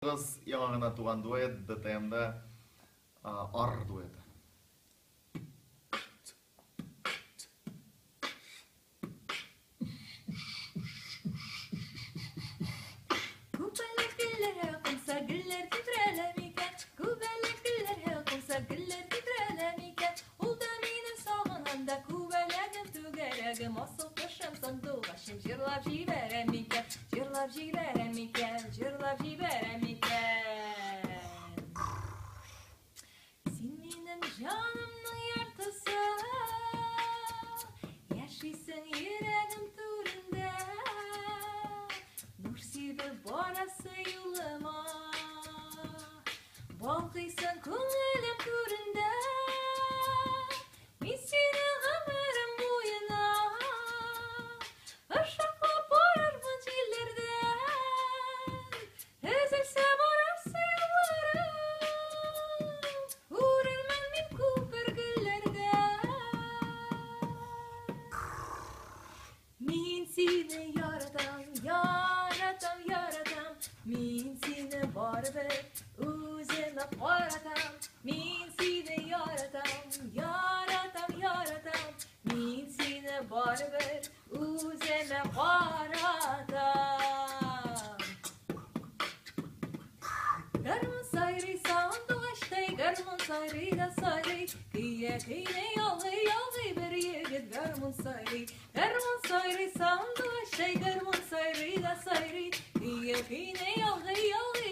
Яңа гына туган дуэт ДТМда Ар дуэты. Күбәләк гөлләргә кунса, гөлләр тибрәлә микән? Күбәләк гөлләргә кунса, гөлләр тибрәлә микән? Ул да мине сагынганда, күбәләгем, түгәрәгем, асыл кошым, сандугачым, җырлап җибәрә микән? Җырлап җибәрә микән? Җырлап җибәрә микән? Син минем җанымның яртысы, яшисең йөрәгем түрендә. Нур сибеп барасы юлыма, балкыйсың күңелем түрендә. Мин сине гомерем буена ышыклап барырмын җилләрдән. Өзелсә барасы юлларым, үрермен мин күпер гөлләрдән. Мин сине яратам, яратам, яратам. Мин сине барыбер үземә каратам. Мин сине яратам, яратам, яратам. Мин сине барыбер үземә каратам. Гармун сайрый сандугачтай, гармун сайрый да сайрый. Көйгә көйне ялгый, ялгый бер егет гармун сайрый. Гармун сайрый сандугачтай, гармун сайрый да сайрый. Көйгә көйне ялгый, ялгый.